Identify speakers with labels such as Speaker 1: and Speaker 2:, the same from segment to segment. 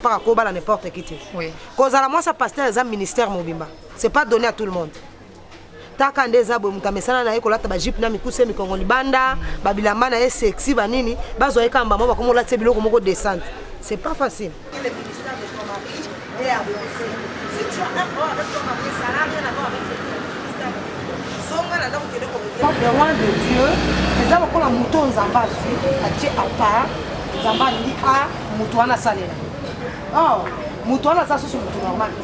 Speaker 1: Paka kobala n'importe qui te.
Speaker 2: Oui.
Speaker 1: Kozala mwasi ya pasteur eza ministère mobimba. C'est pas donné à tout le monde. Taka nde eza boye moto amesana na ye kolata ba jupe na mikuse mikongo libanda, ba bilamba na ye sexy ba nini, bazwa ye kamba moko bakomi kolatisa biloko moko descente. C'est pas facile. Le ministère de ton mari est avancé. Si tu as un problème avec ton mari, ça n'a rien à voir avec le ministère. Zonga na ndako kende ko Le roi de Dieu eza lokola moto oyo Nzambe azwi atie à part, Nzambe alingi a moto wana asalela or moto wana aza susu moto normal te.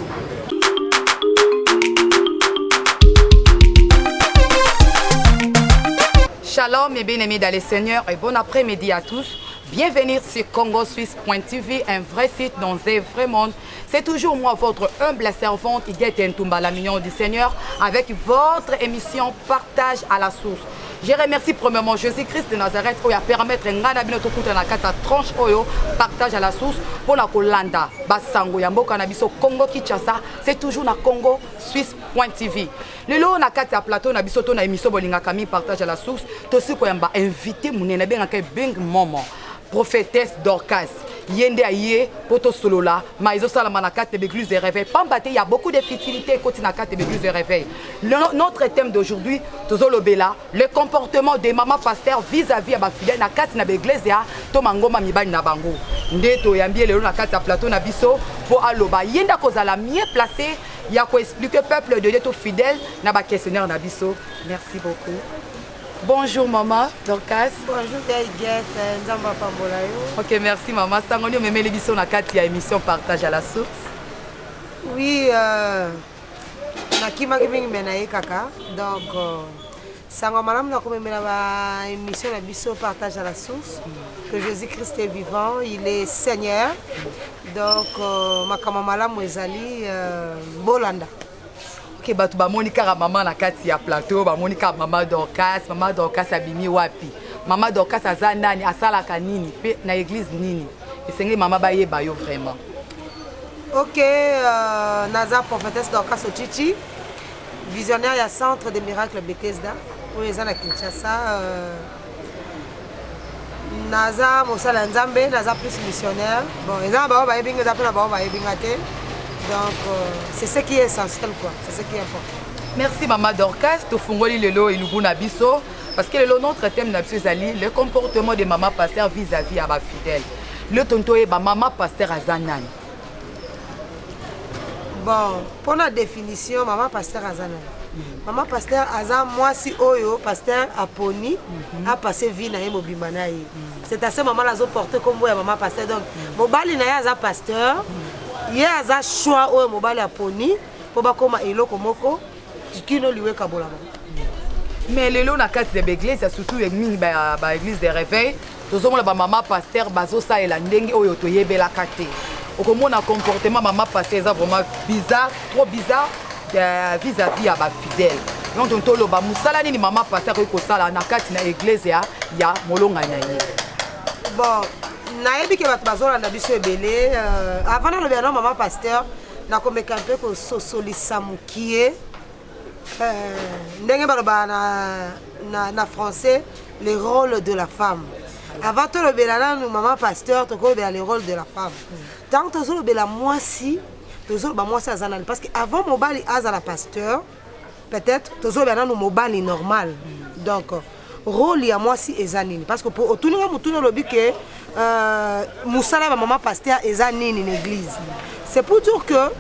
Speaker 2: Shalom mes bien-aimés dans le Seigneur et bon après-midi à tous. Bienvenue sur CongoSuisse.tv, un vrai site dans un vrai monde. C'est toujours moi, votre humble servante, Huguette Ntumba, la mignonne du Seigneur, avec votre émission Partage à la source. Je remercie premièrement Jésus-Christ de Nazareth oyo a permettre nga na bino tokuta na kati ya tranche oyo partage à la source mpo na kolanda basango ya mboka na biso Congo Kinshasa. C'est toujours na Congo Suisse.tv. Lelo na kati ya plateau na biso to na émission bolingaka mingi partage à la source, tosi koyamba invité monene abengaka Beng Momo, prophétesse Dorcas. Ye nde aye mpo tosolola ma ezosalama na kati ya l'église de réveil, pamba te ya beaucoup de futilité ekoti na kati ya l'église de réveil. Notre thème d'aujourd'hui, tozolobela le comportement des mamans pasteurs vis-à-vis ya bafidèle na kati na baeglise ya to mangomba mibali na bango. Nde toyambi ye lelo na kati ya plateau na biso mpo aloba, ye nde akozala mieux placé ya koexpliquer peuple de Dieu to fidèle na baquestionnaire na biso. Merci beaucoup. Bonjour maman Dorcas.
Speaker 1: Bonjour Huguette, Nzambe apambola yo.
Speaker 2: Ok, merci maman. Sango nini omemeli biso na kati ya émission Partage à la source?
Speaker 1: Oui, nakimaki mingi me naye kaka. Donc sango malamu na komemela ba émission na biso Partage à la source, que Jésus-Christ est vivant, il est Seigneur. Donc makambo malamu ezali bolanda.
Speaker 2: Ok, bato bamoni kaka mama na kati ya plateau, bamoni kaka mama Dorcas. Mama Dorcas abimi wapi? Mama Dorcas aza nani? Asalaka nini? Pe na église nini? Esengeli mama bayeba yo vraiment.
Speaker 1: Ok, naza prophétesse Dorcas Ochichi, visionnaire ya centre de miracle Bethesda oyo eza na Kinshasa. Naza mosala ya Nzambe, naza plus missionnaire. Bon, eza na bango bayebi nga, eza mpe na bango bayebi nga te. Donc c'est ce qui est essentiel quoi, c'est ce qui est important.
Speaker 2: Merci maman Dorcas, tofungoli lelo elubu na biso parce que lelo notre thème na biso ezali le comportement de maman pasteur vis-à-vis ya ba fidèle. Le tonto yeba maman pasteur aza nani?
Speaker 1: Bon, pour la définition, maman pasteur aza nani? Maman pasteur aza mwasi oyo pasteur aponi a passé vie na ye mobimba na ye. C'est à ce moment là azo porter kombo ya maman pasteur. Donc mobali na ye aza pasteur, ye aza choix oyo mobali aponi po bakoma eloko moko kino liwe kabola bango.
Speaker 2: Mais lelo na kati ya baeglise, surtout mingi ba église de réveil, tozomona ba mama pasteur bazosalela ndenge oyo toyebelaka te. Okomona comportement mama pasteur eza vraiment bizarre, trop bizarre vis-à-vis ya bafidèle. Donc toloba mosala nini mama pasteur akoki kosala na kati na église ya molonga na ye?
Speaker 1: Bon, nayebi ke bato bazolanda biso ebele. Avant naloba na mama pasteur, nakomeka mpe kososolisa mokie ndenge baloba na français le rôle de la femme. Avant tolobela nanu mama pasteur, tokolobela le rôle de la femme. Tant tozolobela mwasi, tozoloba mwasi aza nani? Parce que avant mobali azala pasteur, peut-être tozolobela nanu mobali normal. Donc rôle ya mwasi eza nini? Parce que po otuninga motuni olobi ke mosala ya mama pasteur eza nini na église. C'est pour dire que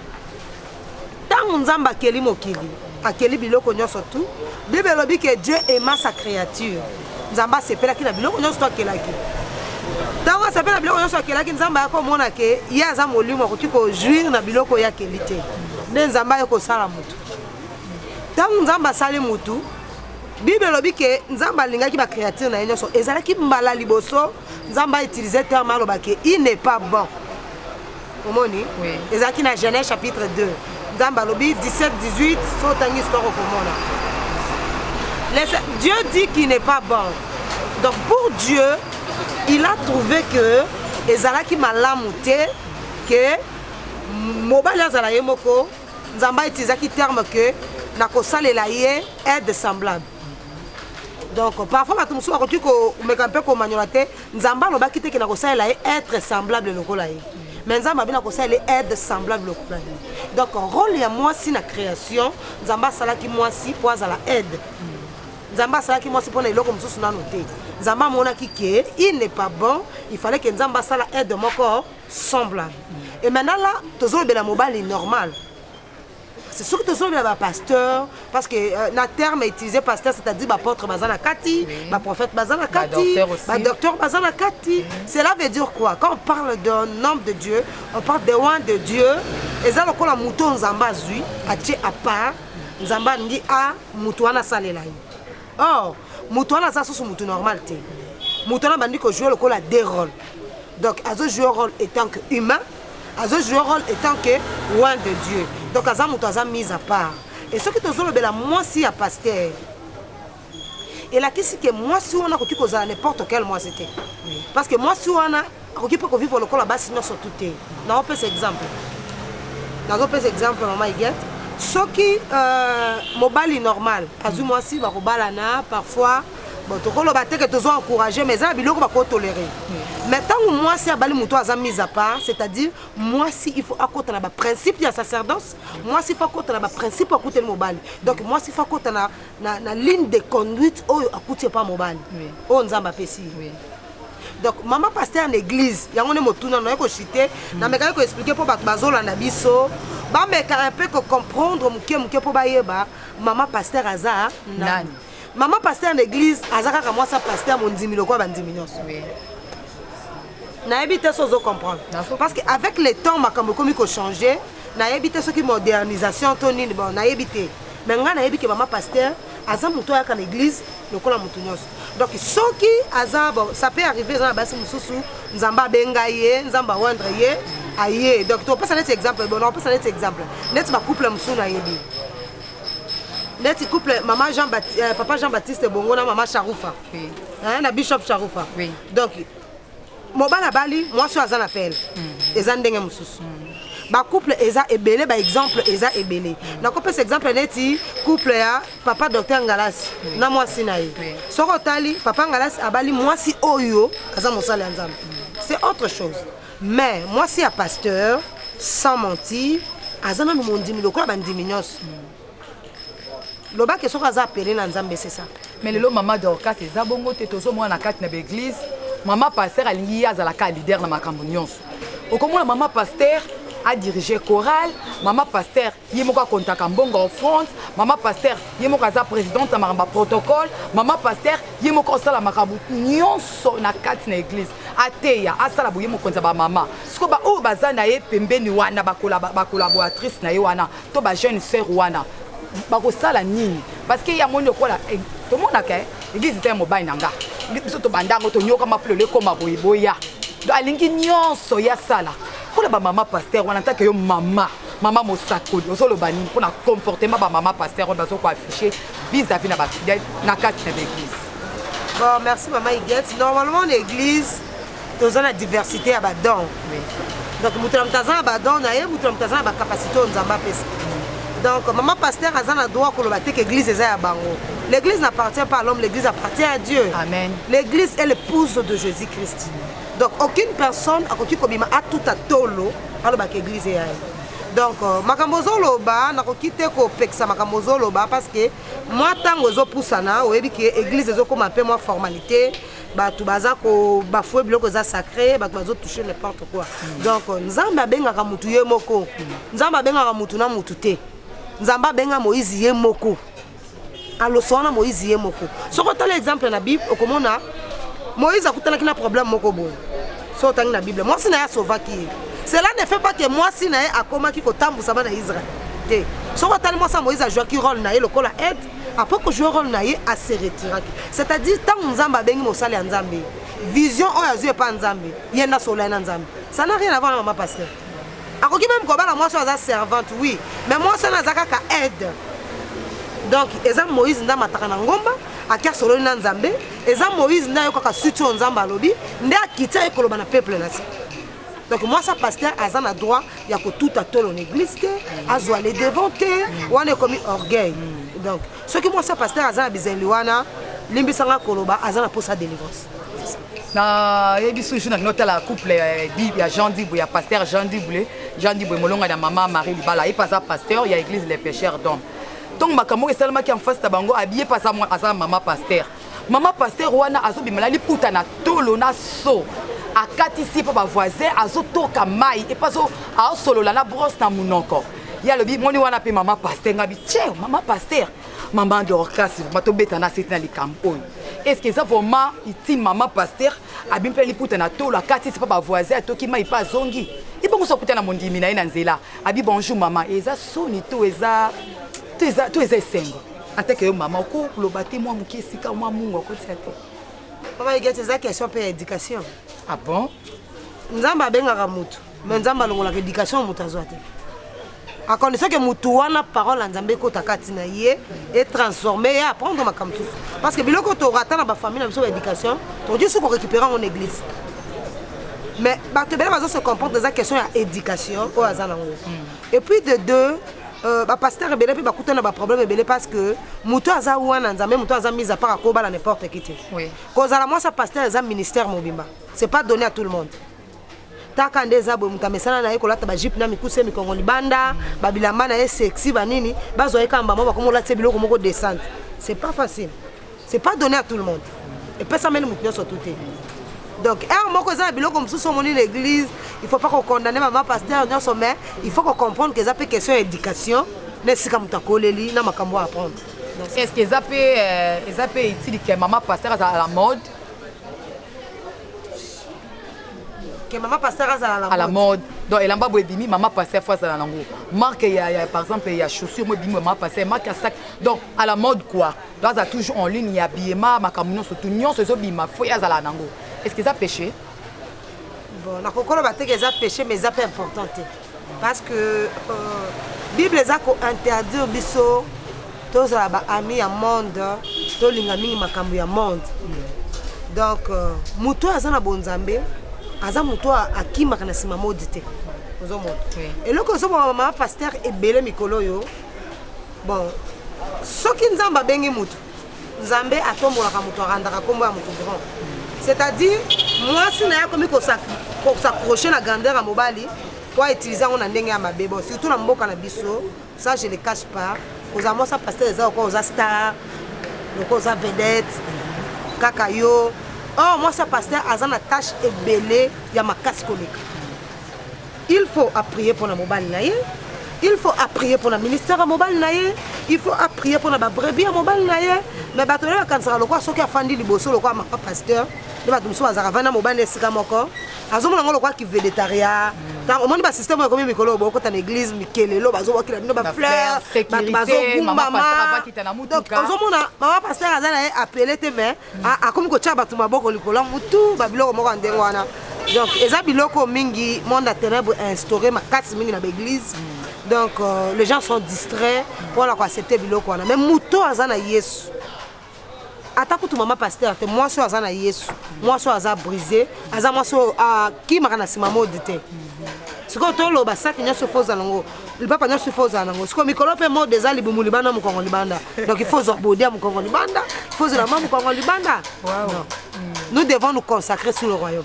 Speaker 1: ntango Nzambe akeli mokili, akeli biloko nyonso tu, Bible elobi ke Dieu aima sa créature. Nzambe asepelaki na biloko nyonso to akelaki. Ntango asepela na biloko nyonso akelaki, Nzambe ayaki komona ke ye aza molimo, akoki kojouir na biloko oyo akeli te. Nde Nzambe aye kosala motu. Ntango Nzambe asali motu, Bible elobi ke Nzambe alingaki ba créature na ye nyonso. Ezalaki mbala liboso Nzambe a utiliser terme aloba ke il n'est pas bon. Omoni?
Speaker 2: Oui.
Speaker 1: Ezalaki na Genèse chapitre 2. Nzambe alobi 17 18, so otangi histoire okomona. Dieu dit qu'il n'est pas bon. Donc pour Dieu, il a trouvé que ezalaki malamu te ke mobali azala ye moko. Nzambe a utilisaki terme que nakosalela ye aide semblable. Donc parfois bato mosusu bakoki komeka mpe komanyola te. Nzambe alobaki te ke nakosalela ye être semblable lokola ye. Mais Nzambe abina kosala aide semblable lokola ye. Donc rôle ya mwasi na création, Nzambe asalaki mwasi mpo azala aide. Nzambe asalaki mwasi mpona eloko mosusu nano te. Nzambe amonaki ke il n'est pas bon, il fallait que Nzambe asala aide moko semblable. Et maintenant là, tozolobela mobali normal. C'est soki tozolobela bapasteur, parce que na terme utilisé pasteur, c'est-à-dire baapôtre baza na kati, baprophète baza na kati,
Speaker 2: Ba docteur aussi.
Speaker 1: Badocteur baza na kati. Cela veut dire quoi? Quand on parle d'un homme de Dieu, on parle de oint de Dieu. Eza lokola moto Nzambe azwi, atie à part. Nzambe alingi a moto wana asalela ye. Or moto wana aza susu motu normal te. Moto wana bandi kojouer lokola deux rôles. Donc azojouer rôle étant que humain, azojouer rôle étant que oint de Dieu. Donc aza moto aza mise à part. Et soki tozolobela mwasi ya pasteur, elakisi ke mwasi wana akoki kozala n'importe quel mwasi te, parce que mwasi wana akoki mpe kovivre lokola basi nyonso tu te. Naopesa exemple, nazopesa exemple, mama Iget. Soki mobali normal azwi mwasi, bakobalana parfois. Bon, tokoloba te ke tozo encourage, mais eza na biloko bakotolérer. Mais ntango mwasi abali moto aza mise à part, c'est-à-dire mwasi il faut akota na baprincipe ya sacerdoce, mwasi il faut akota na baprincipe akuteli mobali. Donc mwasi il faut akota na ligne de conduite oyo akuti epa mobali oyo Nzambe apesi ye. Donc mama pasteur na église, yango nde motuna naye koshite. Namekaki koexpliquer mpo bato bazolanda biso bameka un peu kocomprendre moke moke mpo bayeba mama pasteur aza nani.
Speaker 2: Nani.
Speaker 1: Mama pasteur na église aza kaka mwasi ya pasteur, mondimi lokola bandimi nyonso. Nayebi te so ozocomprendre. Parce que avec le temps, makambo ekomi kochanger. Nayebi te soki modernisation to nini. Bon, nayebi te, mais ngai nayebi ke mama pasteur aza moto ayaka na église lokola motu nyonso. Donc soki aza, bon, ça peut arriver, eza na basi mosusu Nzambe abenga ye, Nzambe aoindre ye, aye. Donc topesa neti exemple, bon, nakopesa neti exemple neti bacouple mosusu nayebi, neti couple mama Jean Baptiste, papa Jean Baptiste Bongo na mama Charufa. Hein, na bishop Charufa. Donc mobali abali mwasi oyo aza na pele, eza ndenge mosusu. Bacouple eza ebele, baexemple eza ebele. Nakopesa exemple neti couple ya papa docteur Ngalasi na mwasi na ye. Soki otali, papa Ngalasi abali mwasi oyo aza mosali ya Nzambe, c'est autre chose. Mais mwasi ya pasteur, sans mentir, aza nanu mondimi lokola bandimi nyonso. Lobaki soki aza appelé na Nzambe, c'est ça.
Speaker 2: Mais lelo, mama Dorcas, eza bongo te. Tozomona na kati na baeglise, mama pasteur alingi ye azalaka leader na makambo nyonso. Okomona mama pasteur adirige chorale, mama pasteur ye moko akontaka mbongo offrande, mama pasteur ye moko aza présidente na makambo ya protocole, mama pasteur ye moko asala makambo nyonso na kati na église, ateya, asala boye, mokonzi ya bamama. Sikoyo baoyo baza na ye pembeni wana, bacollaboratrice na ye wana to bajeune sœur wana, bakosala nini? Parce que ye amoni lokola tomonaka église eza ya mobali na nga, biso tobanda yango, tonyokama mpe lelo ekóma boye boya. Donc alingi nyonso ye asala. Mpona bamama pasteur wana, ntake yo mama mosakoli, ozoloba nini mpona comportement bamama pasteur oyo bazokoaffiche vis-à-vis na bafidèle na kati na baeglise?
Speaker 1: Bon, merci mama Iget. Normalement, na église toza na diversité ya badon. Donc moto na moto aza na badon na ye, moto na moto aza na bacapacité oyo Nzambe apesa. Donc mama pasteur aza na droit koloba te ke église eza ya bango. L'église n'appartient pas à l'homme, l'église appartient à Dieu.
Speaker 2: Amen.
Speaker 1: L'église est l'épouse de Jésus Christ. Donc aucune personne akoki kobima atuta tolo alobaka église eya ye. Donc makambo ozoloba, nakoki te kopekisa makambo ozoloba, parce que mwa ntango ezopusana, oyebi ke église ezokóma mpe mwa formalité. Bato baza kobafouer biloko eza sacré, bato bazotouche n'importe quoi. Donc Nzambe abengaka mutu ye moko. Nzambe abengaka mutu na mutu te. Nzambe abenga Moïse ye moko, aloso wana Moïse ye moko. Soki otala exemple na Bible, okomona Moïse akutanaki na problème moko boye. So otangi na Bible, mwasi na ye asovaki ye. Cela ne fait pas que mwasi na ye akomaki kotambusa bana Israel te. Soki otali, mwasi ya Moïse azwaki rôle na ye lokola aide. Après kojouer rôle na ye, ase retiraki. C'est-à-dire ntango Nzambe abengi mosali ya Nzambe, vision oyo azwi epa Nzambe, ye nde asola ye na Nzambe. Ça n'a rien à voir na mama pasteur. Akoki même kobala mwasi oyo aza servante, oui, mais mwasi wana aza kaka aide. Donc eza Moïse nde amataka na ngomba, aki asololi na Nzambe. Eza Moïse nde ayokaka suite oyo Nzambe alobi, nde akiti aye koloba na peuple na se. Donc mwasi ya pasteur aza na droit ya kotuta tolo na église te, azwa le devant te. Wana ekomi orgueil. Donc soki mwasi ya pasteur aza na bizali wana, limbisanga koloba, aza na posa délivrance.
Speaker 2: Nayebi susu na otala couple ya Jean Dibwe, ya pasteur Jean Dibwe, Jean Dibwe molonga ya mama Marie Libala. Ye mpe aza pasteur ya église Les Pêcheurs d'Hommes. Ntongo makambo oyo esalamaki en face na bango, abiye mpe aza mama pasteur. Mama pasteur wana azobimela liputa na tolo na so, akatisi mpo bavoisin, azotoka mai epe aosolola na brosse na monoko. Ye alobi moni wana mpe mama pasteur. Ngabi tie mama pasteur, mama Dorcas, vraiment tobeta na seti na likambo oyo. Est ce que eza vraiment iti mama pasteur abi mpe liputa na tolo, akatisi mpo bavoisin, atoki mai mpe azongi, ebongo so akuta na mondimi na ye na nzela, abi bonjour mama, eza soni to eza esengo? Anteke yo mama okoloba te mwa moke esika mwa mungu akotia te.
Speaker 1: Mama Igeti, eza question mpe ya éducation.
Speaker 2: Ah bon?
Speaker 1: Nzambe abengaka mutu, mais Nzambe alongolaka éducation moto azwa te, à condition que mutu wana, parole ya Nzambe ekota kati na ye, etransforme ye, apprendre makambo mosusu. Parce que biloko torata na bafamille na biso, baéducation, tokoki soki korécupérer yango na église. Mais bato ebele bazo se comprendre, eza question ya éducation oyo aza nango. Et puis de deux, bapasteur ebele mpe bakutana na baproblème ebele, parce que moto aza wana Nzambe, moto aza mise à part, akobala n'importe qui te. Kozala mwasi ya pasteur eza ministère mobimba, c'est pas donné à tout le monde. Taka nde eza boye, moto amesana na ye kolata bajupe na mikuse, mikongo libanda, babilamba na ye sexy, banini, bazwa ye kamba mo bakomi olatisa biloko moko décente. C'est pas facile, c'est pas donné à tout le monde, epesameli moto nyonso tu te. Donc heure moko eza na biloko mosusu omoni na église, il faut pas kokondamner mama pasteur nyonso, mais il faut kocomprendre que eza mpe question ya éducation na esika moto akoleli na makambo ya apprendre.
Speaker 2: Est ce que eza mpe utile ke mama pasteur azala à la mode?
Speaker 1: Ke mama pasteur azala
Speaker 2: à la mode, donc elamba boye ebimi, mama pasteur faut azala nango. Marque ya, par exemple, ya chaussure mo ebimi, mama pasteur. Marque ya sac, donc à la mode quoi. Donc aza toujours en ligne ya habillement, makambo nyonso tu nyonso ezobima, faut ye azala nango. Est ce que eza péché?
Speaker 1: Bon, nakokoloba te ke eza péché, mais eza mpe important te, parce que Bible eza kointerdire biso tozala baami ya monde, tolinga mingi makambo ya monde. Donc moto oyo aza na bonzambe aza moto oyo akimaka na nsima mode te. Ozomona eloko ozomona mama pasteur ebele mikolo oyo. Bon, soki Nzambe abengi motu, Nzambe atombolaka moto, arandaka nkombo ya moto grand, c'est-à-dire mwasi na ye akomi kos'accrocher na grandeur ya mobali po autiliser yango na ndenge ya mabe. Bon, surtout na mboka na biso, ça je le cache pas, kozala mwasi ya pasteur eza lokola oza star, lokola oza vedette kaka yo. Or mwasi ya pasteur aza na tâche ebele ya makasi koleka. Il faut aprier mpona mobali na ye, il faut aprier mpona ministère ya mobali na ye, il faut aprier mpona babrebis ya mobali na ye. Mais bato ebele bakanisaka lokola soki afandi liboso lokola mama pasteur nde bato mosusu bazalaka vanda mobali na esika moko, azomona yango lokola kivedettariat. Ntango omoni basystème oyo ekomi mikolo, bokota na église, mikelelo, bazobwakela bino bafleur, bato bazogumbama. Donc ozomona mama pasteur aza na ye appelé te, mais akomi kotia bato maboko likolo ya mutu, babiloko moko ya ndenge wana. Donc eza biloko mingi monde ya ténèbre instauré makasi mingi na baéglise. Donc les gens sont distraits mpona koaccepter biloko wana. Mais moto aza na Yesu, ata kutu mama pasteur te, mwasi oyo aza na Yesu, mwasi oyo aza brisé, aza mwasi oyo akimaka na nsima mode te. Sikoyo toloba saki nyonso faut ozala nango, lipapa nyonso faut ozala nango. Sikoyo mikolo mpe mode eza libumu libanda, mokongo libanda. Donc il faut ozwa body ya mokongo libanda, il faut ozela ma mokongo libanda. Non, nous devons nous consacrer sur le royaume,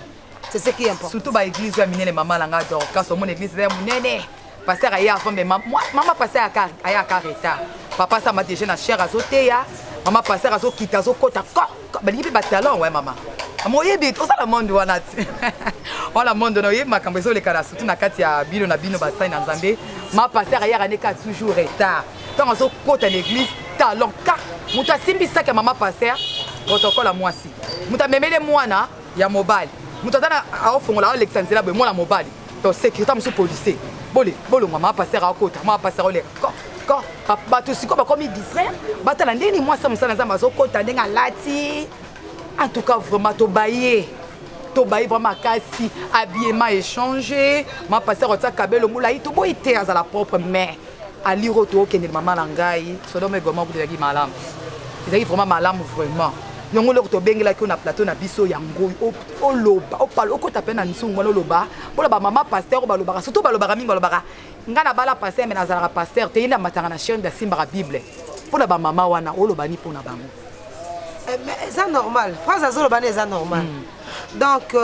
Speaker 1: c'est ce qui est important.
Speaker 2: Surtout baéglise oyo ya minene, mama na nga Dorcas, omona église eza ya monene, pasteur aye avant, mais mama pasteur ayaka retard. Papa sama déjà na chaire azoteya, mama pasteur azokita, azokota, balingi mpe batalon. We mama, oyebi ozala monde wana ti wana monde na oyebi makambo ezoleka na surtout na kati ya bino na bino basali na Nzambe. Ma pasteur ayaka neka toujours retard. Ntango azokota na église, talon ka moto asimbi saki ya mama pasteur, protocole ya mwasi, moto amemele mwana ya mobali, moto aza na aofongola, aolekisa nzela boye, mwana mobali to sécurité mosusu, policier, bole bolongwa, mama pasteur aokota, mama pasteur aoleka ko. Bato sikoyo bakomi distraire, batala ndenge mwasi ya mosala Nzambe azokota, ndenge alati. En tout cas vraiment tobaye, tobaye vraiment makasi. Habillement échangé, ma pasteur otia kabelo molai, toboyi te, azala propre, mais alire oyo tookendele, mama na ngai, Sodome et Gomorrhe kutu ezalaki malamu, ezalaki vraiment malamu vraiment. Yango eloko tobengelaki oyo na plateau na biso, yango oloba, opala, okota mpe na nsungu wana, oloba mpona bamama pasteur oyo balobaka, surtout balobaka mingi, balobaka ngai na bala pasteur, mais nazalaka pasteur te, ye nde amataka na chaîne, asimbaka Bible. Mpona bamama wana, oloba ni mpona bango?
Speaker 1: Mais eza normal, phrase azoloba na eza normal. Donc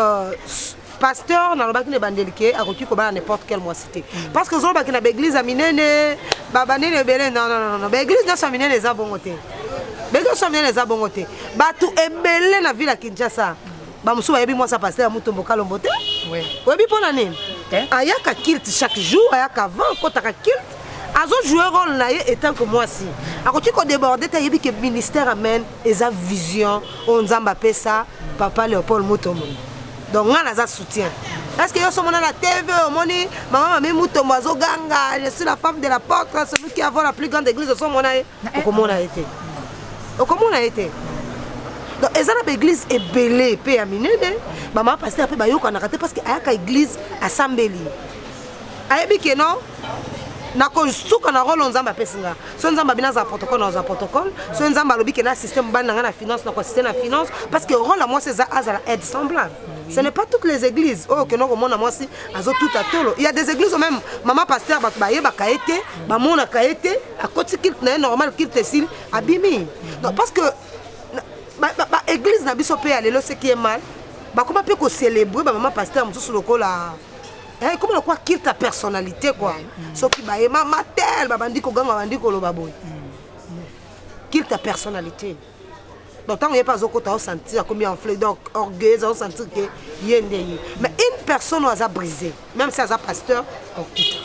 Speaker 1: pasteur, nalobaki na ebandeli ke akoki kobala n'importe quel mwasi te, parce que ozolobaki na baeglise ya minene, banene ebele. Non, non, non, baeglise nyonso ya minene eza bongo te. Baeglise nyonso ya minene eza bongo te. Bato ebele na ville ya Kinshasa, bamosusu bayebi mwasi ya pasteur ya Mutombo Kalombo te. Oyebi mpo na nini? Ayaka culte chaque jour, ayaka avant, akotaka culte, azojoue rôle na ye etant que mwasi. Akoki kodéborde te. Ayebi ke ministère Amen eza vision oyo Nzambe apesa papa Léopold Mutombo. Donc nga naza soutien. Est ce que yo somona na TV, omoni mama Mami Mutombo azoganga: "Je suis la femme de l'apôtre, celui qui avant la plus grande église"? Osomona ye? Okomona ye te, okomona ye te. Donc eza na baeglise ebele mpe ya minene, bamama pasteur mpe bayokanaka te, parce que ayaka église, asambeli, ayebi ke non, nakosuka na rôle Nzambe apesi nga. So Nzambe abi nazala protocole, nazala protocole. So Nzambe alobi ke na assiste mobali na nga na finance, nakoassiste na finance, parce que rôle ya mwasi eza azala aide semblable. Ce n'est pas toutes les églises oyo okende komona mwasi azotuta tolo. Il y a des églises où même mama pasteur, bato bayebaka ye te, bamonaka ye te. Akoti culte na ye normal, culte esili, abimi. Donc parce que baéglise na biso mpe ya lelo, ce qui est mal, bakoma mpe kocélébrer bamama pasteur mosusu lokola ekoma lokola culte ya personnalité quoi. Soki baye mama tel, babandi koganga, babandi koloba boye, culte ya personnalité. Donc ntango ye mpe azokota, aosentir akomi enflé, donc orgueilleuse, aosentir ke ye nde ye. Mais une personne oyo aza brisé, même si aza pasteur, okita.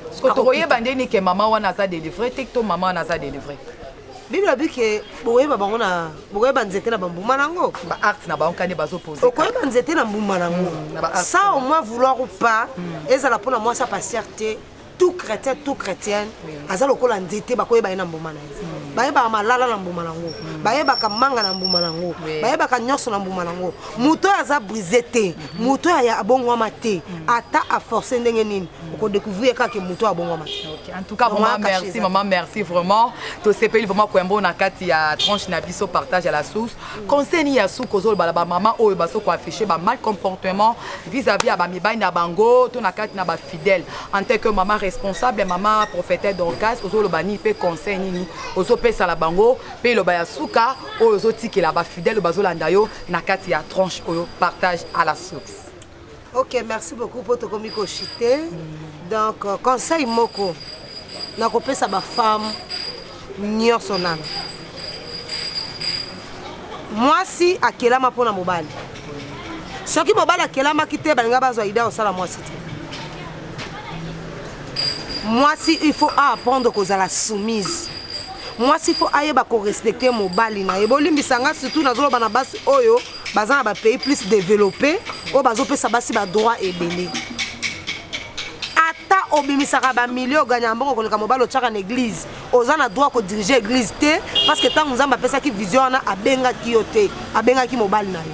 Speaker 2: Parce que tokoyeba ndeni ke mama wana aza délivré te to mama wana aza délivré?
Speaker 1: Bible abi ke bokoyeba bango na, bokoyeba nzete na bambuma nango.
Speaker 2: Baacte na bango kani bazopose.
Speaker 1: Okoyeba nzete na mbuma nango.
Speaker 2: Na ba acte.
Speaker 1: Ça au moins, vouloir ou pas, ezala mpona mwasi ya pasteur te, tout chrétien, tout chrétienne aza lokola nzete. Bakoyeba ye na mbuma na ye. Bayebaka malala na mbuma nango, bayebaka manga na mbuma nango, bayebaka nyonso na mbuma nango. Moto oyo aza brisé te, moto oyo abongwama te, ata aforce ndenge nini, okodécouvrir kaka moto oyo abongwama te.
Speaker 2: Ok, en tout cas,
Speaker 1: Vraiment,
Speaker 2: vraiment,
Speaker 1: caché
Speaker 2: merci,
Speaker 1: ça.
Speaker 2: maman, merci vraiment. Tosepeli vraiment koyamba na kati ya tranche na biso Partage à la source. Conseil ni ya suka ozoloba ba mama oyo baso ko afficher ba mal comportement vis-à-vis ya ba mibali na bango to na kati na ba fidèle. En tant que maman responsable, maman prophétesse Dorcas, ozoloba nini pe conseil nini ozopesa la bango pe loba ya suka oyo ozotikela ba fidèle oyo bazolanda yo na kati ya tranche oyo Partage à la source?
Speaker 1: Ok, merci beaucoup mpo tokomi koshite. Donc conseil moko nakopesa bafemme nyonso nano: mwasi akelama mpona mobali. Soki mobali akelamaki te, balinga bazwa idée kosala mwasi te. Mwasi, il faut aapprendre kozala soumise. Mwasi, faut ayeba korespecte mobali na ye. Bolimbisa nga, surtout nazoloba na basi oyo baza na bapays plus développé, oyo bazopesa basi badroit ebele. Ata obimisaka bamilio, oganya mbongo koleka mobali, otiaka na église, oza na droit kodirige église te, parce que ntango Nzambe apesaki vision wana, abengaki yo te, abengaki mobali na yo.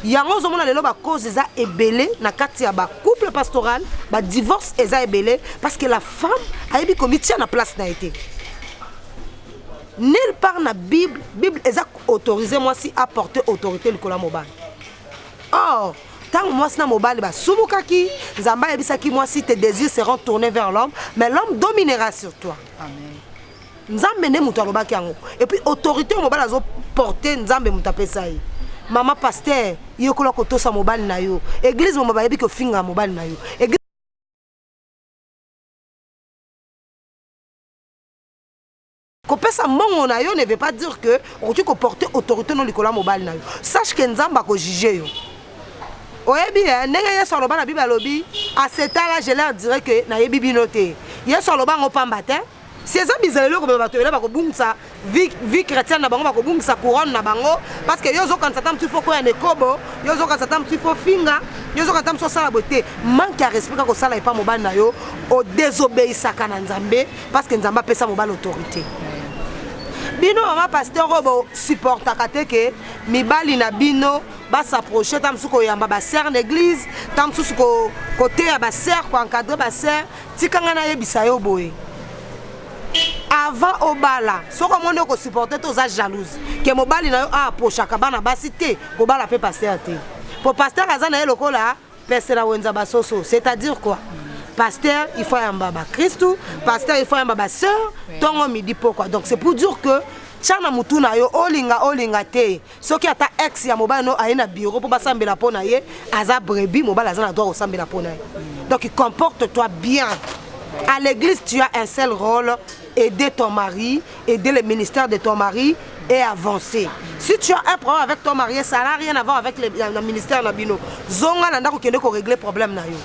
Speaker 1: Yango ozomona lelo bacause eza ebele na kati ya bacouple pastoral, badivorce eza ebele, parce que la femme ayebi komitia na place na ye te. Nulle part na Bible, Bible eza autorise mwasi aporte autorité likolo ya mobali. Or ntango mwasi na mobali basumukaki, Nzambe ayebisaki mwasi: "Tes désirs seront tournés vers l'homme, mais l'homme dominera sur toi."
Speaker 2: Amen.
Speaker 1: Nzambe nde moto alobaki yango. Et puis autorité oyo mobali azoporte, Nzambe moto apesa ye. Mama pasteur, yekola kotosa mobali na yo. Église moma bayebi kofinga mobali na yo. Église kopesa mbongo na yo ne veut pas dire que okoki koporte autorité no likolo ya mobali na yo. Sache ke Nzambe akojuge yo. Oyebi ndenge Yesu aloba na Bible, alobi: "À cet âge, je leur dirais que nayebi bino te." Yesu aloba yango pamba te. Si eza bizaleli okomema bato ebele, bakobungisa vie chrétienne na bango, bakobungisa couronne na bango, parce que yo ozokanisa ta motu fo koya na ekobo, yo ozokanisa ta motu fo finga, yo ozokanisa ta motu osala boye te. Manque ya respect kaka kosala epa mobali na yo, odésobéisaka na Nzambe, parce que Nzambe apesa mobali autorité. Bino mama pasteur oyo bosupportaka te ke mibali na bino bas'approche, ta mosusu koyamba basœur na église, ta mosusu koteya basœur, koencadre basœur, tikanga nayebisa yo boye: avant obala, soki omoni okosupporte te, oza jalouse ke mobali na yo aapprochaka bana basi te, kobala mpe pasteur te. Po pasteur aza na ye lokola pese na wenza basoso. C'est-à-dire quoi? Pasteur, il faut ayamba bakristu, pasteur, il faut ayamba basœur ntongo, midi, pokwa. Donc c'est pour dire que Tia na mutu na yo, olinga olinga te, soki ata ex ya mobali no aye na bureau mpo basambela mpo na ye, aza brebis, mobali aza na droit kosambela mpo na ye. Donc comporte-toi bien à l'église. Tu as un seul rôle: aider ton mari, aider le ministère de ton mari et avancer. Si tu as un problème avec ton mari, ça n'a rien à voir avec le ministère na bino. Zonga na ndako, kende korégler problème na yo.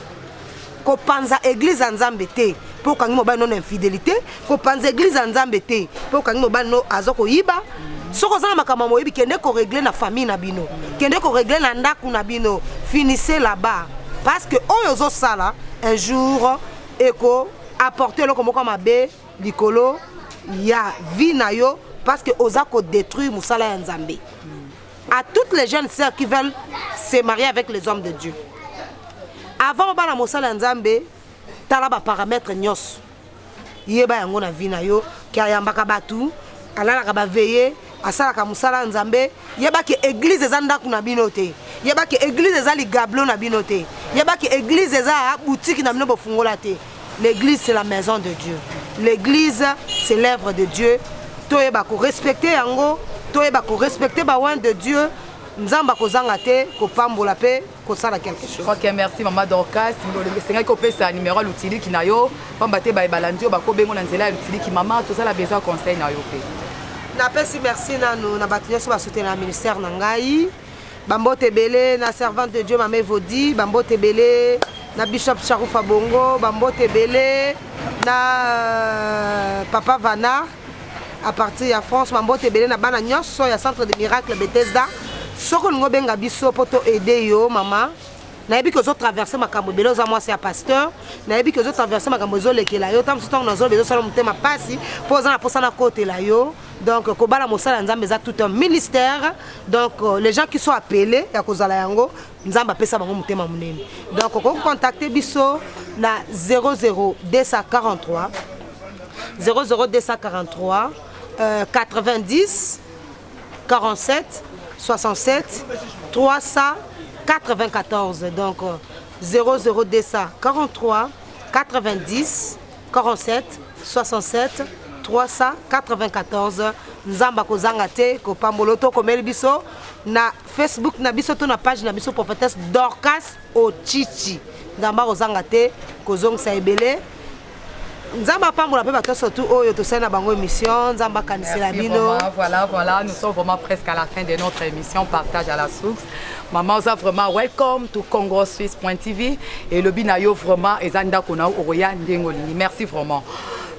Speaker 1: Kopanza église ya Nzambe te mpo okangi mobali no na infidélité. Kopanza église ya Nzambe te mpo okangi mobali no aza koyiba. Soki oza na makambo ya moyibi, kende korégler na famille na bino, kende korégler na ndako na bino, finissez là-bas, parce que oyo ozosala, un jour eko apporter eloko moko mabe likolo ya vie na yo, parce que oza kodétruire mosala ya Nzambe. À toutes les jeunes sœurs qui veulent se marier avec les hommes de Dieu, avant obala mosala ya Nzambe, tala baparamètre nyonso, yeba yango na vie na yo ke ayambaka bato, alalaka baveillées, asalaka mosala ya Nzambe. Yebaki église eza ndako na bino te, yebaki église eza ligablo na bino te, yebaki église eza boutique na bino bofungola te. L'église, c'est la maison de Dieu. L'église, c'est l'œuvre de Dieu. Toyeba korespecter yango, toyeba korespecter baoints de Dieu. Nzambe akozanga te kopambola mpe kosala quelque chose.
Speaker 2: Ok, merci mama Dorcas. Esengaki kopesa numéro ya lutiliki na yo, pamba te balandi oyo bakobengo na nzela ya lutiliki. Mama, tozala besoin conseil na yo mpe.
Speaker 1: Napesi merci nanu na bato nyonso basoutenir na ministère na ngai. Bambote ebele na servante de Dieu mama Evodi, bambote ebele na bishop Charufa Bongo, bambote ebele na papa Vanar à partir ya France, bambote ebele na bana nyonso ya Centre de Miracle Bethesda. Soki olingi obenga biso mpo to aider yo, mama, nayebi ke ozotraverser makambo ebele, oza mwasi ya pasteur, nayebi ke ozotraverser makambo ezolekela yo. Ta mosusu ntango nazoloba, ezosala motema mpasi mpo oza na mposa na kotela yo. Donc kobala mosala ya Nzambe eza tout un ministère. Donc les gens qui sont appelés ya kozala yango, Nzambe apesa bango motema monene. Donc okoki contacter biso na 00243 00243 90 47 67 394. Donc 00243 90 47 67 394. Nzambe akozanga te kopambola. Tokomeli biso na Facebook na biso to na page na biso, prophétesse Dorcas Ochichi. Nzambe akozanga te kozongisa ebele. Nzambe apambola mpe bato surtout oyo tosali na bango émission. Nzambe akanisela bino.
Speaker 2: Voilà, nous sommes vraiment presque à la fin de notre émission Partage à la source. Maman oza vraiment welcome to Congo Suisse.tv. Elobi na yo vraiment eza ndako na okoya ndenge olingi. Merci vraiment.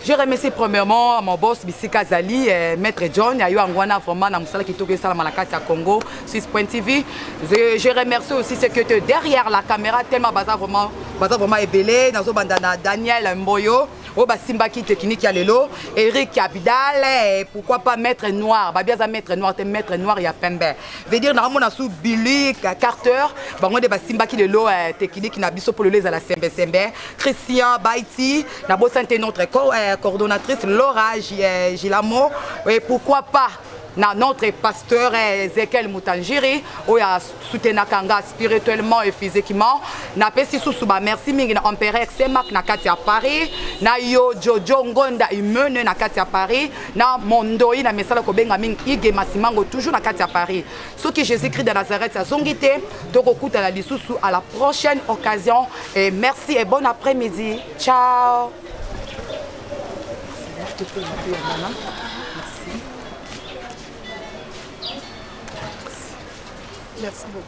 Speaker 2: Je remercie premièrement mon boss Bissika Zali, Maître John, ayo angwana vraiment na musala kitoko esalama na kati ya Congo Suisse.tv. Je remercie aussi ceux qui étaient derrière la caméra, tellement baza vraiment ebele, nazo banda na Daniel Mboyo, oyo basimbaki technique ya lelo, Eric Abidal, et pourquoi pas Maître Noir, babi aza Maître Noir te, Maître Noir ya pembe. Veut dire naomona su Billy Carter, bango nde basimbaki lelo technique na biso mpo lelo ezala sembe sembe. Christian Baiti, nabosani te notre coordonnatrice Laura Gilamo, et pourquoi pas na notre pasteur Ezekiel Mutanjiri oyo asoutenaka nga spirituellement et physiquement. Napesi susu bamerci mingi na empereur Semak na kati ya Paris, na yo Jojo Ngonda Imene na kati ya Paris, na Mondoi na mesala kobenga mingi Ige Masimango, toujours na kati ya Paris. Soki Jésus-Christ de Nazareth azongi te, tokokutana lisusu à la prochaine occasion. Et merci et bon après-midi, ciao. Merci.
Speaker 1: Merci beaucoup.